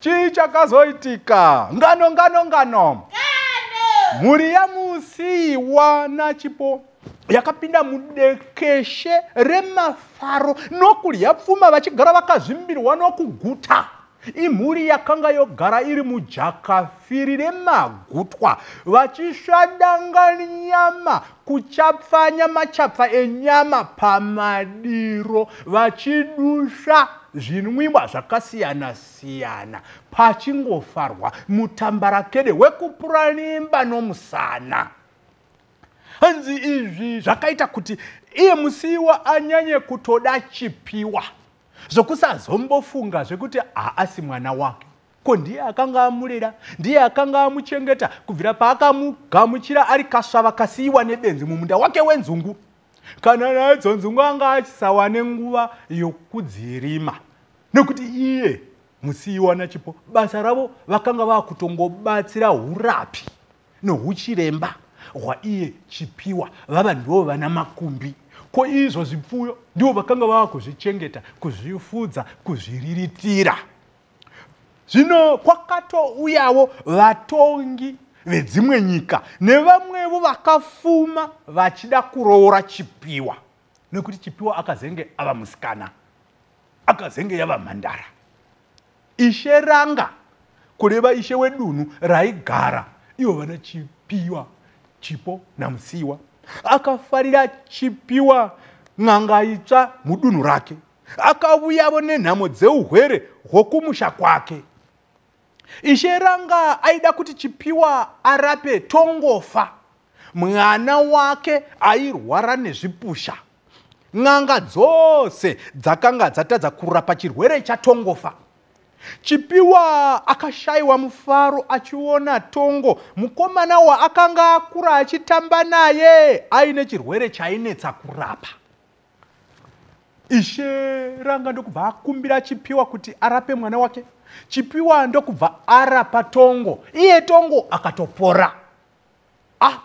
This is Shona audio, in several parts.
Chii chakazoitika? Ngano, ngano, ngano. Mhuri yaMusiiwa naChipo yakapinda mudekeshe remafaro nokudya pfuma vachigara vakazvimbirwa nokuguta. Imhuri yakanga yogara iri mujakafiri remagutwa vachisvadanga nyama kuchapfanya machapfa enyama pamadiro vachidusva zvinwiwa zvakasiyana-siyana pachingofarwa mutambarakede wekupura nimba nomusana. Hanzi izvi zvakaita kuti iye Musiiwa anyanye kutoda Chipiwa zvokusazombofunga zvekuti haasi mwana wake. Ko ndiye akanga amurera, ndiye akanga amuchengeta kubvira paakamugamuchira ari kasvava kasiyiwa nebenzi mumunda wake wenzungu. Kana nadzo nzungu anga achisawane nguva yokudzirima nekuti iye Musiiwa naChipo basa ravo vakanga vakutongobatsira urapi nohuchiremba hwaiye Chipiwa vava ndivo vana makumbi. Ko izvo zvipfuyo ndivo vakanga vava kuzvichengeta, kuzvifudza, kuzviriritira. Zvino kwakatouyawo vatongi vedzimwe nyika nevamwevo vakafuma vachida kuroora Chipiwa nekuti Chipiwa akazenge ava musikana, akazenge yava mhandara. Ishe Ranga, kureva ishe wedunhu raigara ivo vana Chipiwa, Chipo naMusiiwa, akafarira Chipiwa n'anga itsva mudunhu rake. Akavuyavo nenhamo dzeuhwere hwokumusha kwake. Ishe Ranga aida kuti Chipiwa arape Tongofa, mwana wake airwara nezvipusha. N'anga dzose dzakanga dzatadza kurapa chirwere chaTongofa. Chipiwa akashayiwa mufaro achiona Tongo, mukomana waakanga akura achitamba naye, aine chirwere chainetsa kurapa. Ishe Ranga ndokubva akumbira Chipiwa kuti arape mwana wake. Chipiwa ndokubva arapa Tongo, iye Tongo akatopora. Ah!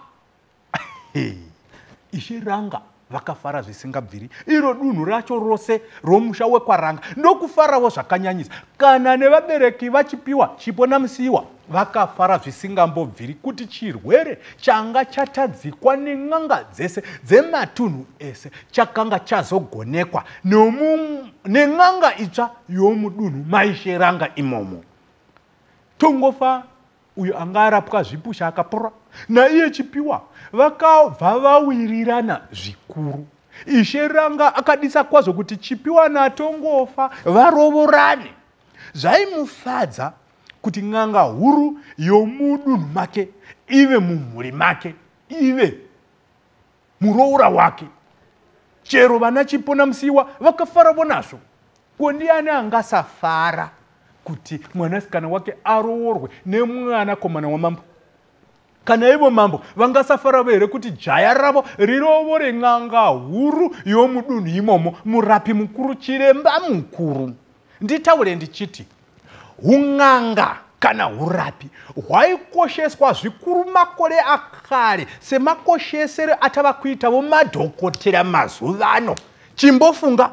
Ishe Ranga vakafara zvisingabviri. Iro dunhu racho rose romusha wekwaRanga ndokufarawo zvakanyanyisa. Kana nevabereki vaChipiwa, Chipo naMusiiwa vakafara zvisingambobviri kuti chirwere changa chatadzikwa nen'anga dzese dzematunhu ese chakanga chazogonekwa nen'anga itsva yomudunhu maIshe Ranga imomo. Tongofa uyo anga arapwa zvipusha akapora naiye Chipiwa vakabva vawirirana zvikuru. Ishe Ranga akadisa kwazvo kuti Chipiwa naTongofa varovorane. Zvaimufadza kuti n'anga huru yomudunhu make ive mumhuri make, ive muroora wake. Chero vana Chipo naMusiiwa vakafaravo nazvo. Ko ndiani angasafara kuti mwanasikana wake aroorwe nemwanakomana wamambo? Kana ivo mambo vangasafaravo here kuti jaya ravo rirovore n'anga huru yomudunhu imomo, murapi mukuru, chiremba mukuru? Nditaure ndichiti un'anga kana urapi hwaikosheswa zvikuru makore akare semakoshesero atava kuitavo madhokotera mazuva ano. Chimbofunga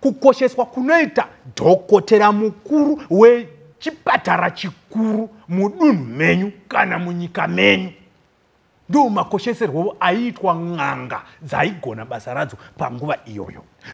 kukosheswa kunoita dhokotera mukuru wechipatara chikuru mudunhu menyu kana munyika menyu. Ndiwo makosheserwo aiitwa n'anga dzaigona basa radzo panguva iyoyo.